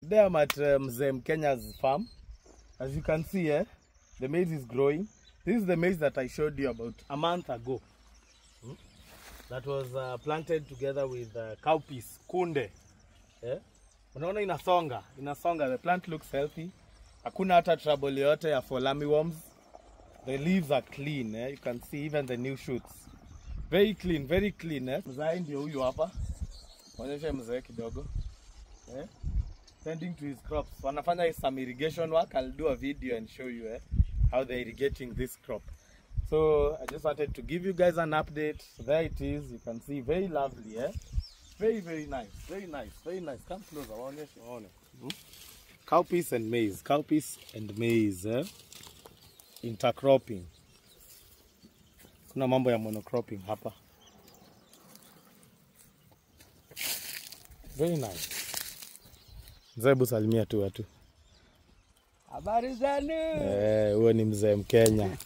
Today I'm at Mzee Mkenya's farm. As you can see, the maize is growing. This is the maize that I showed you about a month ago. That was planted together with cowpeas, kunde. Unaona inasonga, the plant looks healthy. Hakuna hata trouble yote ya for worms. The leaves are clean, you can see even the new shoots. Very clean, very clean. Mzee ndio huyu hapa. Onyesha mzee kidogo. Tending to his crops. Wanafanya some irrigation work. I'll do a video and show you how they're irrigating this crop. So I just wanted to give you guys an update. There it is. You can see very lovely, Very, very nice. Very nice. Very nice. Come closer. Cowpeas and maize. Cowpeas and maize. Intercropping. Kuna mambo ya monocropping hapa. Very nice. Mzee salimia tu watu. Habari zenu? Huyo ni Mzee Mkenya.